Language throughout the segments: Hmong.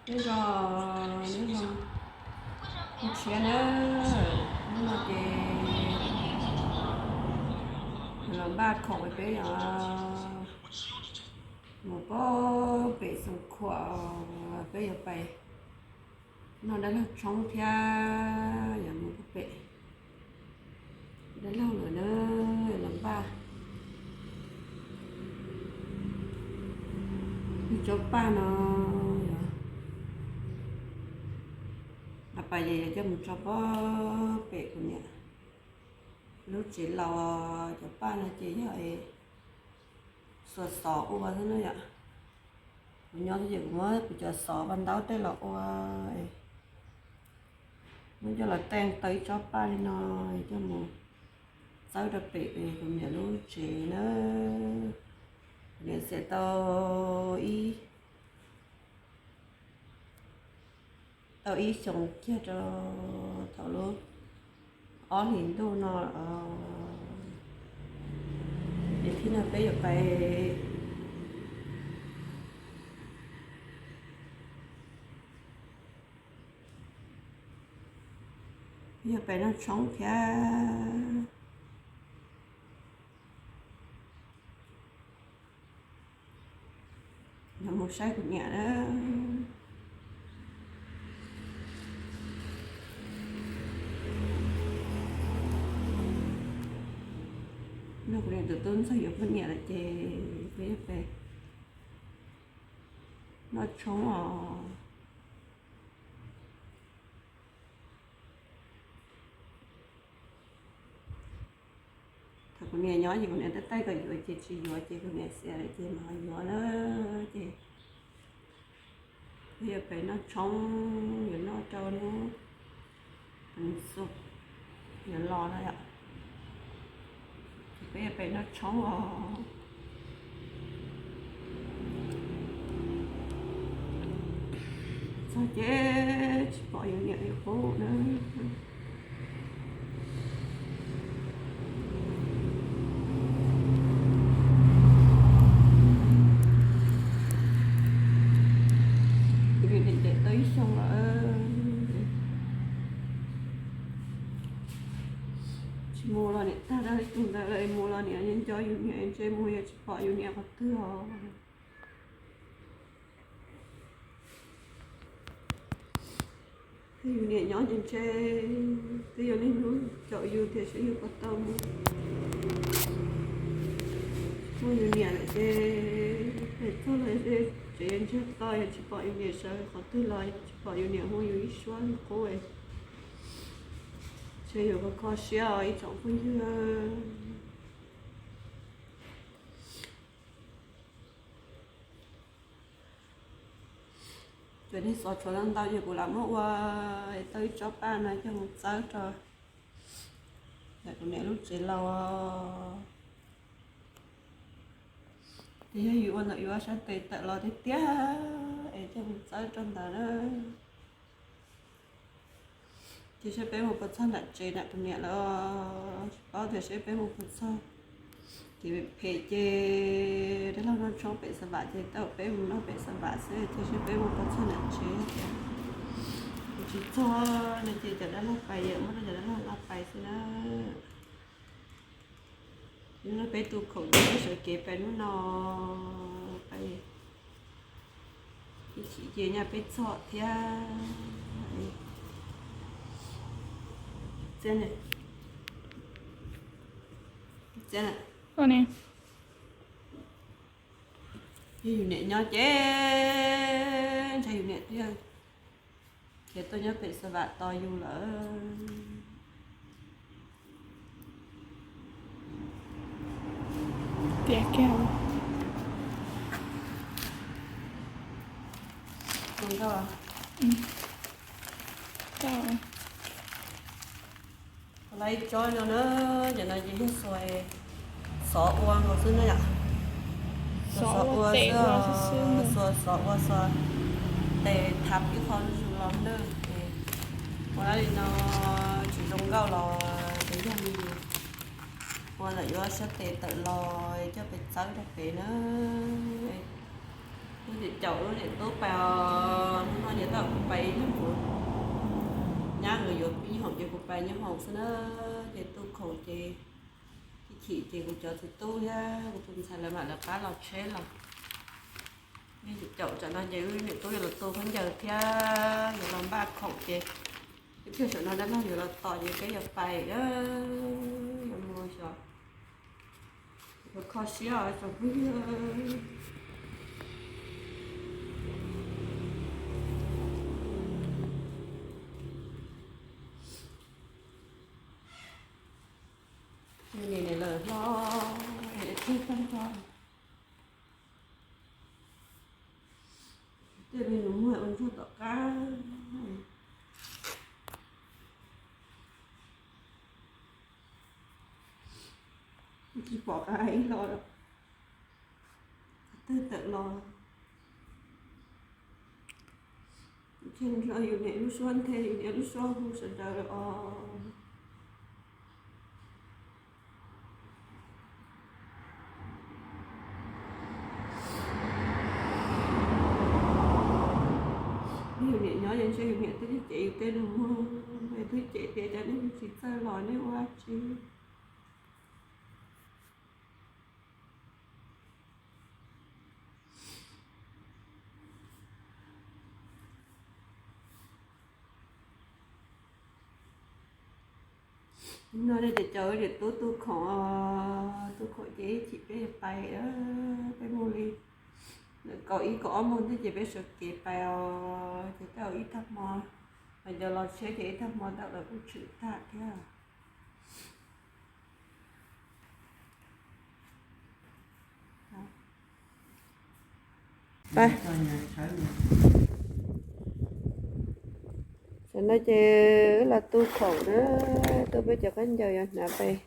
Nyob zoo, nyob zoo, ntshiab na. Hnub no ces los npaj khoom peb yog mus pem Xeev Khuam, peb yuav pais noj dab laug tshoob thiab yog mus pem dab laug lawm na, los npaj tsob paj no. A pas ces yog coj mus tso pob pem kuv niam lub tsev laus. Cov paj no ces yog xuas xov ua xwb na yom. Kuv nyob xwb ces kuv muab kuv cov xov vaj ntaub tej los ua, muab coj los teej tau ib tsob paj li no coj mus txawb rau pem kuv niam lub tsev na. Kuv niam xiam tau ib tau ib xyoos kiag rau thaum lub ob hlis ntuj no. Ces thib no peb yuav pais, peb yuav pais noj tshoob thiab. Mus saib kuv niam na. No kuv niam tus tub ntxawg yuav poj niam lawm ces peb yuav pais noj tshoob os. Thaum kuv niam nyob ces kuv niam tab taij kom yuav ces tsis yuav ces kuv niam xiam lawm ces mam yuav na. Ces peb yuav pem noj tshoob, yuav noj rau hnub xuv yuav los no yom. Ces peb yuav pem noj tshoob os. Txog ces tsis pom yus niam li qub na. Kuv niam ncaim tau ib xyoos lawm. Tsis mus los niam tag dab ib tug ntawd, mus los niam nco yus niam, ntshe mus yog tsis pom yus niam qhov twg os. Twb yus niam nyob ces ntshe twb yuav niaj hnub caum yus tias saib yus puas tau mus. Muaj yus niam lawm ces pem txog los tsev yuav ntsiag to, yog tsis pom yus niam sawv qhov twg los yog tsis pom yus niam hu yus ib suab li qub, ntshe yuav kho kho siab os ib tsoom phooj ywg. Cov niag xov tshuav ntau ntau ces kuv lam muab ua tau ib tsob paj no coj mus txawb rau ntawm kuv niam lub tsev laus. Ces yog yus ua ntawm yus sab tes tawm los tiag tiag es coj mus txawb rau ntawd na. Ces saib peb mus puas txog nram tsev nram tus niam lawm, tsis paub tias saib peb mus puas txog. Ces phem ces dab laug noj tshoob pem Xav Vam ces tau peb mus noj pem Xav Vam xwb, ces saib peb mus puas txog nram tsev. Tsis txog no ces cov dab laug pais, muab rau cov dab laug laj pais xwb na. Hnub no peb tu khoom ces peb sawv kev pais hnub no, pais ib chim ces nyaj peb txog thiab. Txiab, txiab, yog yus niam nyob ces ntshe yus niam twb yog khiav tuaj nyob pem Xav Vam tos yus lawm. Tias kiag. Tus nkauj. Lawv ib tsob no na, cov no ces yog xuas xov ua nkaus xwb na yom. Xuas xov ua xwb, xuas xov ua xuas tes thab ib qho zuj zus los na. Ua li no tsis zoo nkauj los ces yog li ua ntawm yus sab tes tawm los coj pem txawb rau pem na. Muaj Niam caum niam tub pais os, hnub no ces tau kuv pais ib leeg kuv, nyab nkawd yuav pib nyob hoom ces kuv pais nyob hoom xwb na. Ces tu khoom ces chim chim ces kuv cov txiv tub thiab kuv tus ntxhais lawv mam lawv qab los tsheb los. Niam caum tsam no ces wb niam tub yuav los tu khaub ncaws thiab yuav los npaj khoom ces ib pliag saum no dab laug yuav los tos ces peb yuav pais, yuav mus xyov. Yuav kho siab os tsoom phooj ywg. Niam niam lawm hlo, niam txiv tag hlo. Tej me nus muag ua ntsuag tom qab. Tsis pom qab ib los, qhov twg tawm los. Ntshe nrog yus niam lub suab nthe, yus niam lub suab hu sawv daws os. Yus niam nyob ces ntshe yus niam twb cem yus tej lus muag, twb cem tias cov nej tsis txawj los nej ua tsi. No nej cov cov niam tub tu khoom, tu khoom ces ib chim peb pais, peb mus li kaum ib kaum ob moos ntawd ces peb sawv kev pais os. Ces tej zaum ib tag hmo, mas cov los tsheb ces ib tag hmo tau lawv kuj tshwm tag thiab. Tam no ces wb los tu khoom na, tu peb cov khaub ncaws yuav hnav pais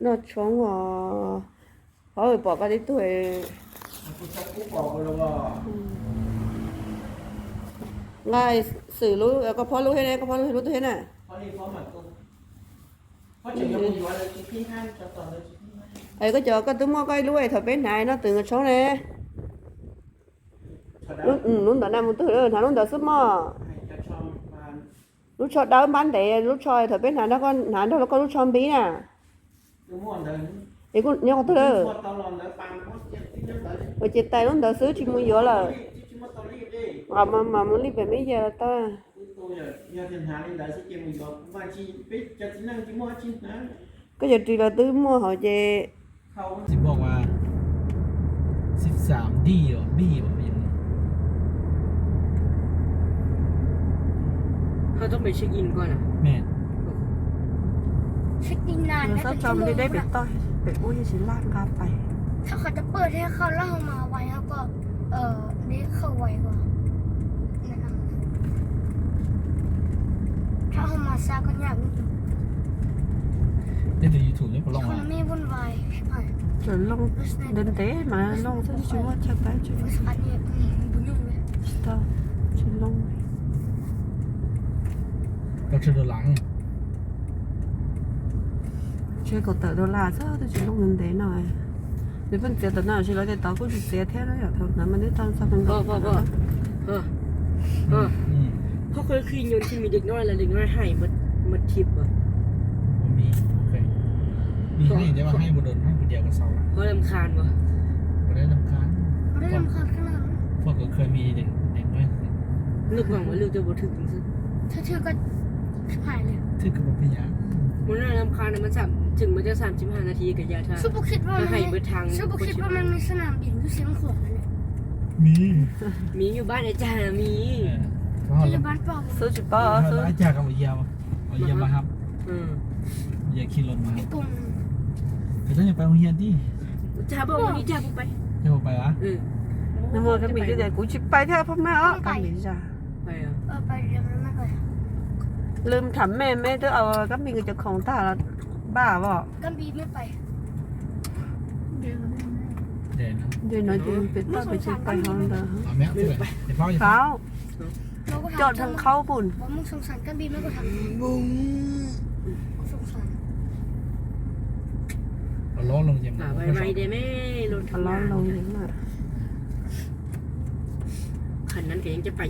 noj tshoob os. Qhov pom koj tib tug nqa xwm lub, koj phob lub thiab ne, koj phob lub lub twg thiab na. Es koj cov koj twb muaj koj ib lub es thaum peb hnav noj twm nqa tshoob ne. Lub ntawd na mus twg hnav lub ntawd xwb mog. Lub tsho dawb npab ntev, lub tsho thaum peb hnav nrog koj, hnav nrog koj lub tsho npib na. Es kuj nyob qhov twg lawm? Ua ces tais lub ntawd xwb tsis mus yuav lawm. Mas mus li pem meb yas tau. Koj cov ris los twb muaj hauv ces. Xob tso mus deb deb pem toj, pem ub yeej tsis laj nqa pais. Tej tus YouTube nyob puas looj? Tsuas looj ntev ntev mas looj xwb, tsis muaj chaw pab tsis, tsis tau, tsis looj. Tau tsis dollar. Tsis kaum tawm dollar xwb twb tsis looj ntev no. Nws pheej txiav tam no, tsis lawv tej tod kuj tsis txiav thiab, yog thaum ntawd mas neb tau txog.พ่อเคยได้ยินอยู่ที่มีเด็กน้อยแล้วเด็กน้อยไห้มามาทิพย์อ่ะ มี โอเค มีไห้แต่ว่าไห้บ่โดนไห้คนเดียวก็เศร้าละ เขารำคาญวะ บ่ได้รำคาญ ไม่ได้รำคาญขนาดนั้น พ่อก็เคยมีเด็กเด็กน้อย เลือกหวังว่าเลือกจะบ่ถึงจังซั่น ถ้าถืกก็หายเลย ถืกก็บ่เป็นหยัง มันน่ารำคาญนะ มันสาม ถึงมันจะสามสิบห้านาทีกับยาทา ฉันบ่คิดว่ามัน ไห้เบิดทาง ฉันบ่คิดว่ามันมีสนามบินอยู่เชียงขวางนะเนี่ย มี มีอยู่บ้านอาจารย์มี เออ พยาบาลเปล่า ซื้อจุดเปล่า ซื้อ อาจารย์ก็มาเยี่ยม เอาเยี่ยมมาครับ เออ เยี่ยมขี่รถมาครับ ไอ้กง แต่ต้องอย่าไปโรงเรียนดิ จะบอกวันนี้จะไป จะไปวะ เออ น้ำมันก็มีด้วย กูจะไปเที่ยวพ่อแม่อ๋อ ไป ก็มีจ้ะ ไปเหรอ เออ ไปเดี๋ยวมันไม่ไป ลืมถามแม่ แม่จะเอาก็มีเงินจะของตาละ บ้าบ่ ก็มีไม่ไป เดี๋ยวนะ เดี๋ยวนะ เดี๋ยวนะ เดี๋ยวไป ไป ไป ไป ไป เอาแม่ไปเลย เดี๋ยวพ่อจะ เขา จอดทางเข้าปุ่น บ่มึงสงสารกันบีมันก็ทำ มึงสงสาร เอาล้อลงเยี่ยม เอาล้อลงเยี่ยมหน่อย Ntev, ntev.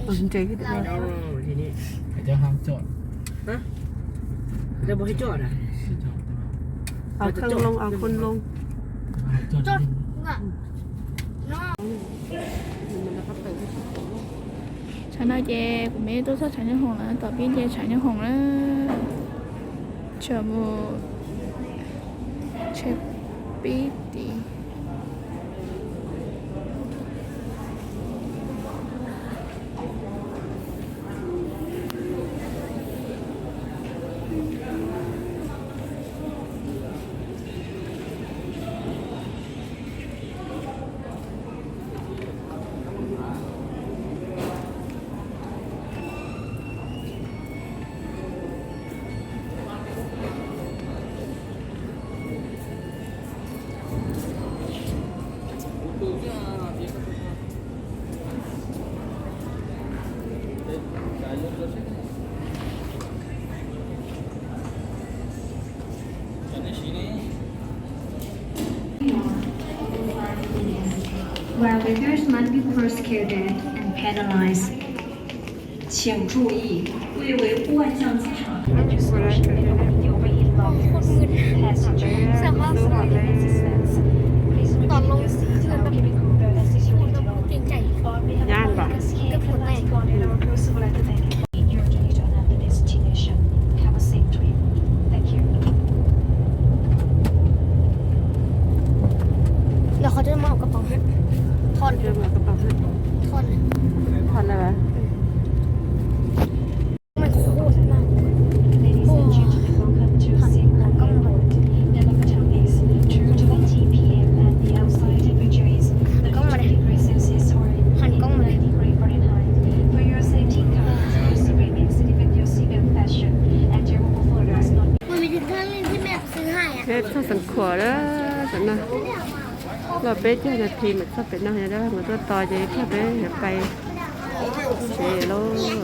Ơ, thì đi. Hả? Đâu mà hay chọn à? Ao Khon Loo, ao Khon Loo. Tsam no ces kuv me tuaj txog tshav nyooj hoom lawm, tom pib nce tshav nyooj hoom lawm. Tsam mus tsheb pib tid. While others might be cross-coded and penalized, 请注意，贵为万象机场。 Passengers, please remove your seat belt and keep it on as is your duty. On behalf of the guests here, I'd like to call your cruise flight to thank you for your journey to another destination. Have a safe trip. Thank you. Ndo qhov twg muab hauv kab pov hab. Thoj, thoj na. Ladies and gentlemen, welcome to Singapore Airport. The local time is two twenty p m and the outside temperature is thirty-two degrees Celsius or eighty-three degree Fahrenheit. For your safety, kindly use the remaining seat belt, your seat belt fasten, and your mobile phone does not พชรสังขวา na, tam no loj peb caug nas this mam txog pem no, yog dab laug mus tuaj tos ces tag peb yuav pais tsev lawm.